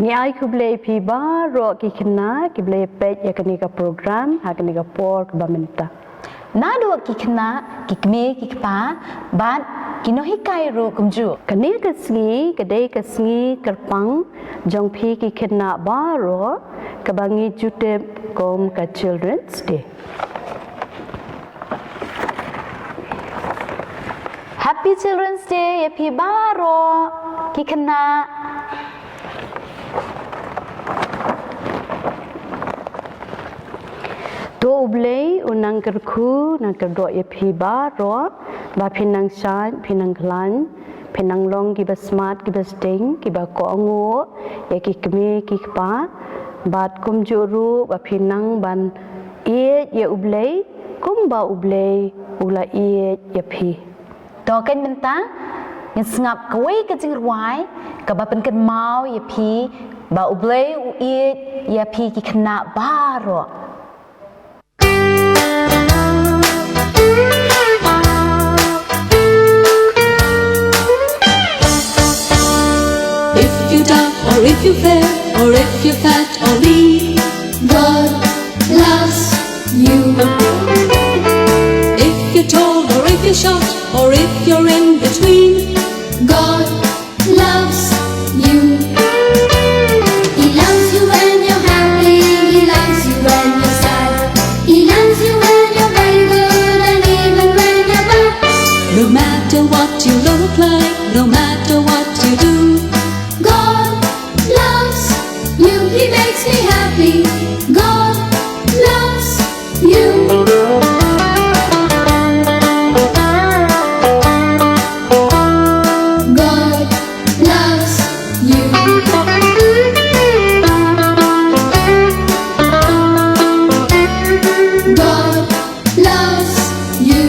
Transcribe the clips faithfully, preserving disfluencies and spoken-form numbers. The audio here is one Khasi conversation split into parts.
Ngi ai khublei phi baroh ki khynnah kiba la peit ïa kane ka program ha kane ka por kaba mynta. Naduh ki khynnah, ki kmie, ki kpa, bad ki nonghikai ruh kumjuh. Kane ka sngi ka dei ka sngi kyrpang jong phi ki khynnah baroh kaba ngi ju tip kum ka Children's Day. Happy Children's Day ïa phi baroh ki khynnah. To U Blei u nang kyrkhu nang kyrdoh ïa phi baroh ba phi nang shait, phi nang khlaiñ, phi nang long kiba smat, kiba sting, kiba kohnguh ïa ki kmie ki kpa. Bad kumjuh ruh ba phi nang ban ïeit ïa U Blei kumba U Blei u la ïeit ïa phi. To kan mynta ngin sngap kawei ka jingrwai kaba pynkynmaw ïa phi ba U Blei u ïeit ïa phi ki khynnah baroh. If you dark or if you fair or if you fat or lean, God loves you. If you're tall or if you're short or if you're in between, God loves you. He loves you when you're happy, he loves you when you're sad. He loves you when you're very good and even when you're bad. No matter what you look like, no matter what you do, God loves you, he makes me happy. God loves you. God loves you. God loves you.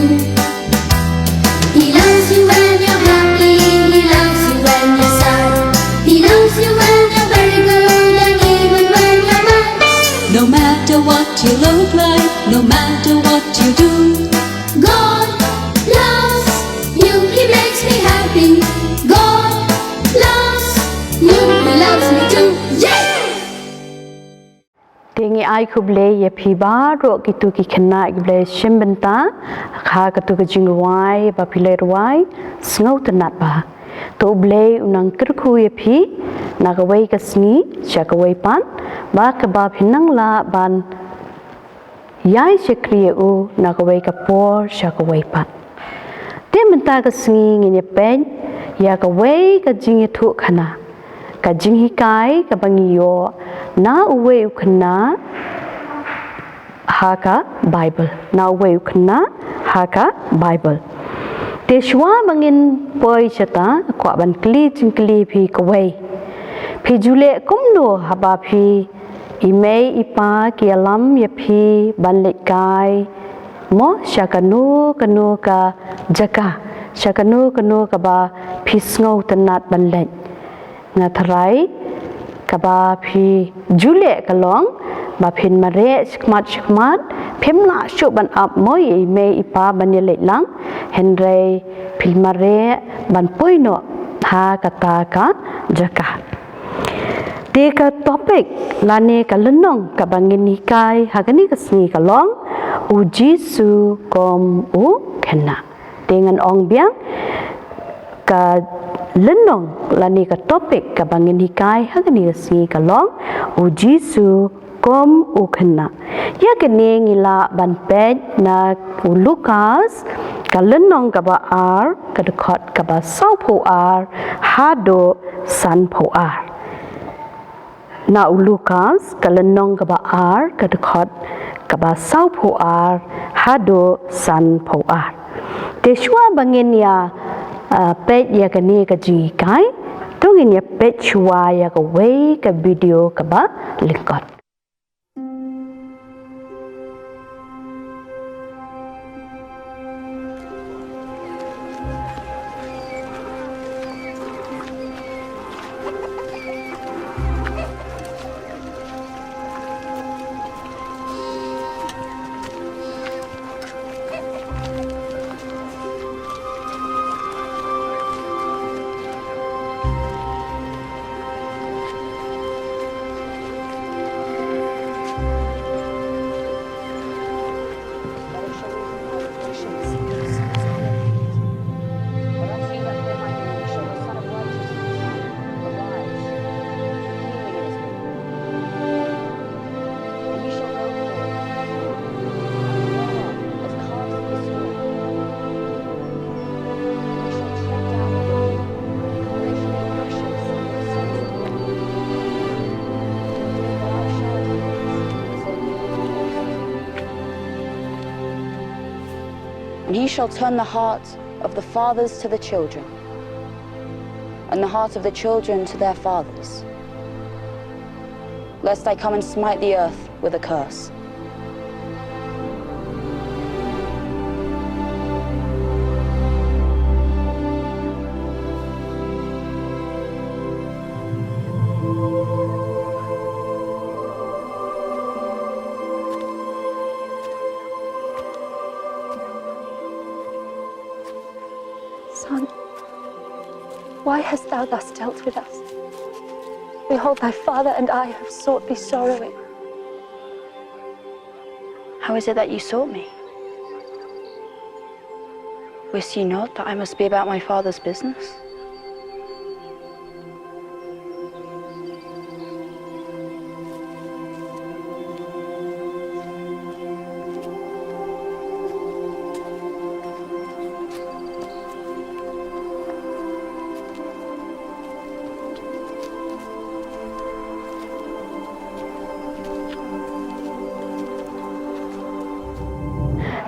He loves you when you're happy, he loves you when you're sad. He loves you when you're very good and even when you're bad. No matter what you look like, no matter what you do, God loves you, he makes me happy. God loves you, he loves me too. Yeah! Te ngi ai khublei ïa phi baroh kito ki khynnah kiba la shim bynta ha kato ka jingrwai ba phi la rwai sngewtynnat bha. To U Blei u nang kyrkhu ïa phi na kawei ka sngi sha kawei pat ba kaba phi nang lah ban ïai shakri ïa u na kawei ka por sha kawei pat. Te mynta ka sngi ngin ïa peit ïa kawei ka jingïathuhkhana, ka jinghikai kaba ngi ïoh na uwei u khynnah ha ka Baibl, na uwei u khynnah ha ka Baibl. Te shuwa ba ngin poi shata, kwah ban kylli jingkylli phi kawei. Phi ju leh kumno haba phi i mei i pa ki ïalam ïa phi ban leit kai mo sha kano kano ka jaka, sha kano kano kaba phi sngewtynnat ban leit? Nga tharai kaba phi ju leh ka long ba phin mareh shakhmat shakhmat, phim lah shuh ban ap mo ïa i mei i pa ban ïaleit lang, hynrei phin mareh ban poi noh ha kata ka jaka. Te ka topic lane ka lynnong kaba ngin hikai ha kane ka sngi ka long U Jisu kum u khynnah. Te ngan ong biang, ka lynnong lane ka topic kaba ngin hikai ha kane ka sngi ka long U Jisu kum u khynnah. Ïa kane ngi lah ban peit na u Lukas ka lynnong kaba ar, ka dkhot kaba sawphew ar haduh sanphew ar. Na u Lukas ka lynnong kaba ar, ka dkhot kaba sawphew ar haduh sanphew ar. Te shuwa ba ngin ïa, ah, peit ïa kane ka jinghikai, to ngin ïa peit shuwa ïa kawei ka video kaba lyngkot. He shall turn the heart of the fathers to the children, and the heart of the children to their fathers, lest I come and smite the earth with a curse. Son, why hast thou thus dealt with us? Behold, thy father and I have sought thee sorrowing. How is it that you sought me? Wist ye not that I must be about my father's business?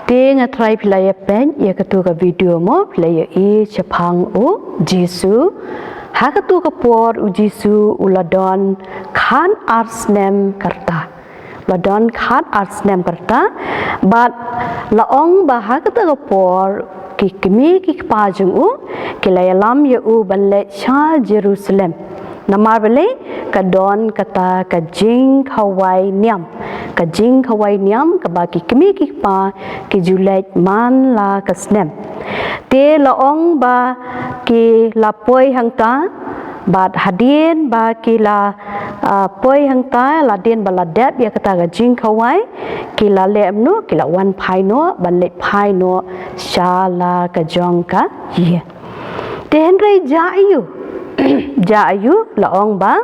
Te nga trai phi la ïa peit ïa katu ka video mo, phi la ïa i shaphang u Jisu. Ha katu ka por u Jisu u la don khat ar snem ka rta. La don khat ar snem ka rta. Bad la ong ba ha kata ka por ki kmie ki kpa jong u ki la ïalam ïa u ban leit sha Jerusalem. Namar balei? Ka don kata ka jingkhawai niam. Ka jingkhawai niam kaba ki kmie ki kpa ki ju leit man la ka snem. Te la ong ba ki la poi hangta, bad hadien ba ki la, ah, poi hangta, la dien ba la dep ïa kata ka jingkhawai, ki la leh kumno, ki la wan phai noh, ban leit phai noh sha la ka jong ka ïing. Te hynrei jia aiu, jia aiu, la ong ba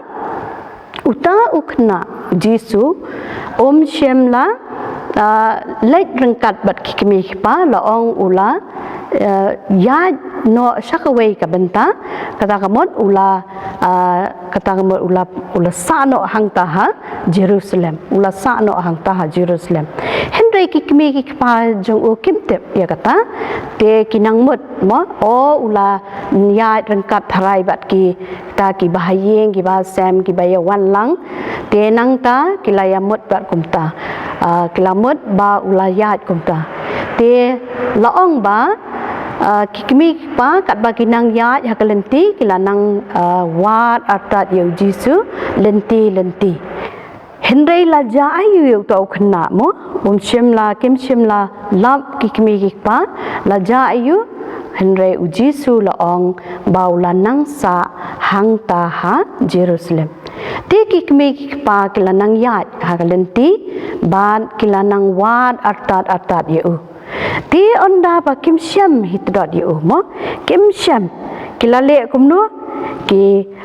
uta u khynnah Jisu um shym la, ah, leit ryngkat bad ki kmie ki kpa, la ong u la, ah, ïaid noh sha kawei ka bynta, kata ka mut u la, ah, kata ka mut u la, u la sah noh hangta ha Jerusalem, u la sah noh hangta ha Jerusalem. Hynrei ki kmie ki kpa jong u kim tip ïa kata, te ki nang mut mo, o u la ïaid ryngkat tharai bad kita kiba ha ïing, kiba ha sem, kiba ïa wan lang. Te nangta ki la ïa mut bad kumta. Ah, ki la mut ba u la ïaid kumta. Te la ong ba, ah, ki kmie ki kpa katba ki nang ïaid ha ka lynti, ki la nang, ah, wad artat ïa u Jisu lynti lynti. Hynrei la jia aiu ïa uta u khynnah mo, um shym la, kim shym la lap ki kmie ki kpa, la jia aiu, hynrei u Jisu la ong ba u la nang sah hangta ha Jerusalem. Te ki kmie ki kpa ki la nang ïaid ha ka lynti, bad ki la nang wad artat artat ïa u. Te ynda ba kim shem hi tdot ïa u mo, kim shem, ki la leh kumno, ki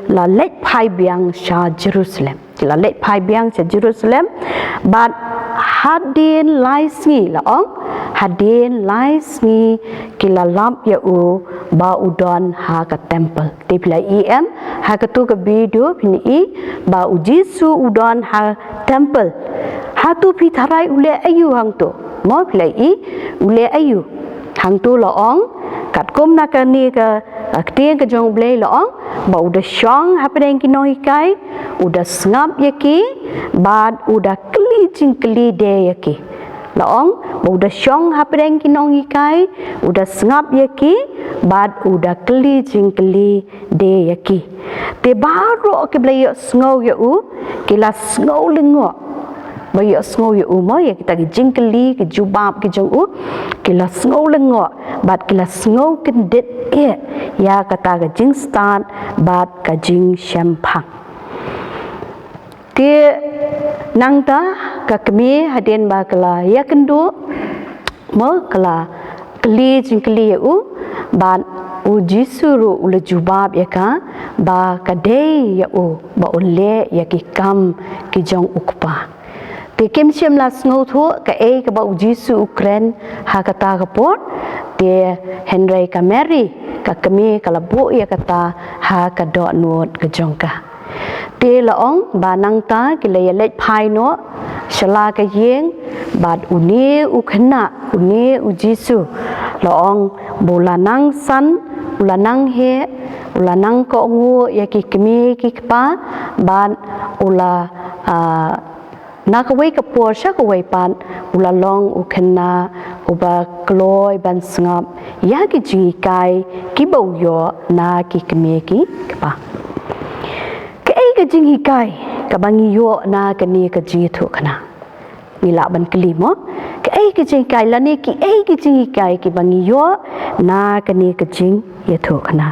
la leit phai biang sha Jerusalem. Ki la leit phai biang sha Jerusalem. Bad hadien lai sngi la ong, hadien lai sngi ki la lap ïa u ba u don ha ka temple. Te phi la i em, ha katu ka video phin i ba u Jisu u don ha temple. Hato phi tharai u leh aiu hangto? Mo phi la i, u leh aiu? Hangto la ong, katkum na kane ka, ah, ktien ka jong u Blei la ong, ba u da shong hapdeng ki nonghikai, u da sngap ïa ki, bad u da kylli jingkylli de ïa ki. La ong, ba u da shong hapdeng ki nonghikai, u da sngap ïa ki, bad u da kylli jingkylli de ïa ki. Te baroh kiba la ïohsngew ïa u, ki la sngew lyngngoh. Ba ïohsngew ïa u mo, ïa kita ki jingkylli, ki jubab ki jong u, ki la sngew lyngngoh, bad ki la sngew kyndit eh, ïa kata ka jingstad, bad ka jingshemphang. Te nangta ka kmie hadien ba ka la ïakynduh, mo ka la kylli jingkylli ïa u, bad u Jisu ruh u la jubab ïa ka, ba ka dei ïa u, ba un leh ïa ki kam ki jong u Kpa. Te kim shym la sngewthuh kaei kaba u Jisu u kren ha kata ka por, te hynrei ka Mary, ka kmie ka la buh ïa kata ha ka dohnud ka jong ka. Te la ong ba nangta ki la ïaleit phai noh sha la ka ïing, bad une u khynnah, une u Jisu, La ong ba u la nang san, u la nang heh, u la nang kohnguh ïa ki kmie ki kpa, bad u la, ah, na kawei ka por sha kawei pat, u la long u khynnah uba kloi ban sngap ïa ki jinghikai kiba u ïoh na ki kmie ki kpa. Kaei ka jinghikai kaba ngi ïoh na kane ka jingïathuhkhana? Ngi lah ban kylli mo. Kaei ka jinghikai lane kiei ki jinghikai kiba ngi ïoh na kane ka jingïathuhkhana?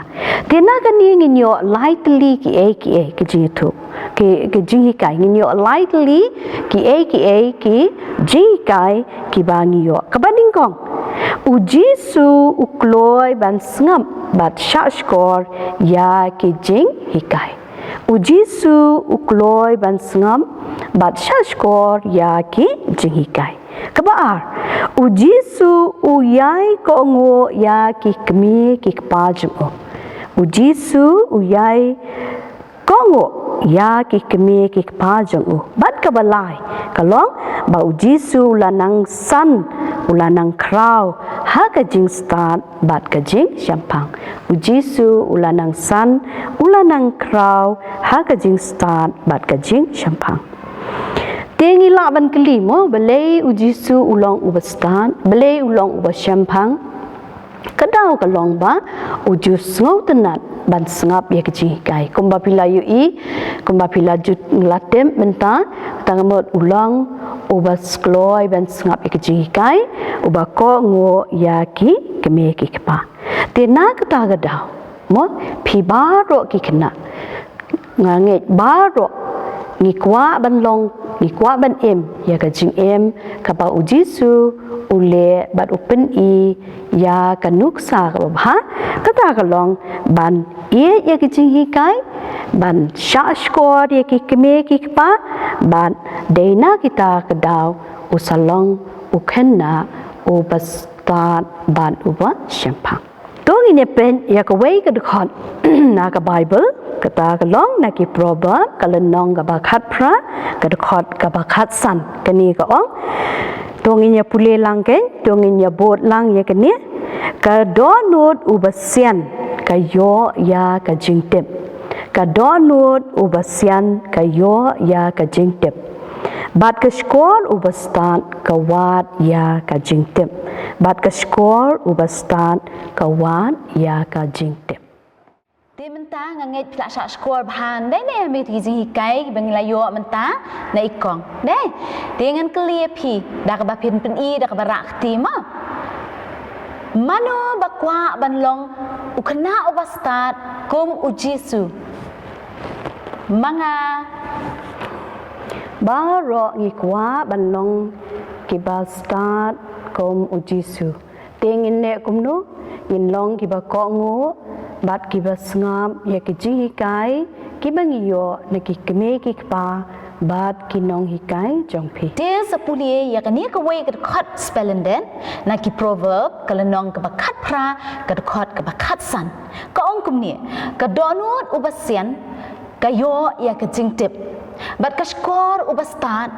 Te na kane ngin ïoh lai tylli kiei kiei ki jingïathuh, ki, ki jinghikai. Ngin ïoh lai tylli kiei kiei ki jinghikai kiba ngi ïoh. Kaba nyngkong, U Jisu u kloi ban sngap bad shahshkor ïa ki jinghikai. U Jisu u kloi ban sngap bad shahshkor ïa ki jinghikai. Kaba ar, U Jisu u ïai kohnguh ïa ki kmie ki kpa jong u. U Jisu u ïai kohnguh ïa ki kmie ki kpa jong u. Bad kaba lai, ka long ba U Jisu u la nang san, u la nang khraw ha ka jingstad bad ka jingshemphang. U Jisu u la nang san, u la nang khraw ha ka jingstad bad ka jingshemphang. Te ngi lah ban kylli mo, balei U Jisu u long uba stad, balei u long uba shemphang? Ka daw ka long ba u ju sngewtynnat ban sngap ïa ki jinghikai. Kumba phi la ïohi, kumba phi la ju la tip mynta, tang mut u long uba kloi ban sngap ïa ki jinghikai, uba kohnguh ïa ki kmie ki kpa. Te na kata ka daw, mo, phi baroh ki khynnah, nga ngeit baroh ngi kwah ban long, ngi kwah ban im ïa ka jingim kaba U Jisu u leh bad u pyni ïa ka nuksa kaba bha. Kata ka long ban ïeit ïa ki jinghikai, ban shahshkor ïa ki kmie ki kpa, bad dei na kita ki daw u sa long u khynnah uba stad bad uba shemphang. To ngin ïa peit ïa kawei ka dkhot na ka Baibl, kata ka long na ki Proverb, ka lynnong kaba khatphra, ka dkhot kaba khatsan. Kane ka ong, to ngin ïa pule lang kein, to ngin ïa bud lang ïa kane. Ka dohnud uba sian ka ïoh ïa ka jingtip. Ka dohnud uba sian ka ïoh ïa ka jingtip. Bad ka shkor uba stad ka wad ïa ka jingtip. Bad ka shkor uba stad ka wad ïa ka jingtip. Te mynta nga ngeit phi la shah shkor bha, dei ne em ïa ki jinghikai ba ngi la ïoh mynta na i kong. Dei. Te ngan kylli ïa phi da kaba phin pyni da kaba rah kti mo. Mano ba kwah ban long u khynnah uba stad kum U Jisu? Ma nga. Baroh ngi kwah ban long kiba stad kum U Jisu. Te ngin leh kumno? Ngin long kiba kohnguh bad kiba sngap ïa ki jinghikai kiba ngi ïoh na ki kmie ki kpa bad ki nonghikai jong phi. Te sa pule ïa kane kawei ka dkhot spelling den na ki Proverb, ka lynnong kaba khatphra, ka dkhot kaba khatsan. Ka ong kumne, ka dohnud uba sian ka ïoh ïa ka jingtip, bad ka shkor uba stad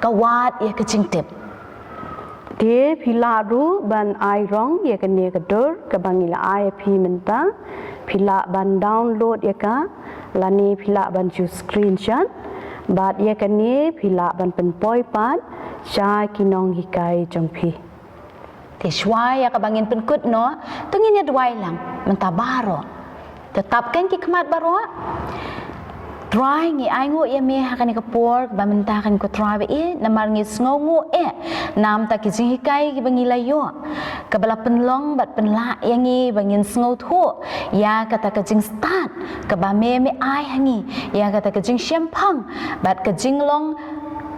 ka wad ïa ka jingtip. Te phi lah ruh ban ai rong ïa kane ka dur kaba ngi la ai ïa phi mynta. Phi lah ban download ïa ka, lane phi lah ban ju screenshot. Bad ïa kane phi lah ban pynpoi pat sha ki nonghikai jong phi. Te shuwa ïa kaba ngin pynkut noh, to ngin ïa duwai lang mynta baroh. Te tap kein ki khmat baroh. Trai, ngi ainguh ïa me ha kane ka por ba mynta kein ko Trai ba ïeit, namar ngi sngewnguh eh na bynta ki jinghikai kiba ngi la ïoh, kaba la pynlong bad pynlah ïa ngi ba ngin sngewthuh ïa kata ka jingstad kaba me me ai ha ngi, ïa kata ka jingshemphang bad ka jinglong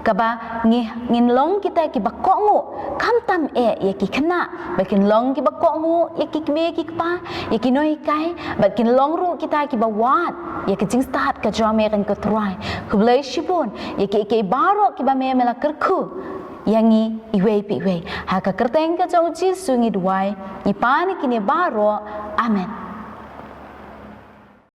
kaba ngi, ngin long kita kiba kohnguh, khamtam eh ïa ki khynnah, ba kin long kiba kohnguh ïa ki kmie ki kpa, ïa ki nonghikai, ba kin long ruh kita kiba wad ïa ka jingstad ka jong me kein ko Trai. Khublei shibun ïa kiei kiei baroh kiba me me la kyrkhu ïa ngi iwei pa iwei. Ha ka kyrteng ka jong U Jisu ngi duwai, ngi pan ïa kine baroh. Amen.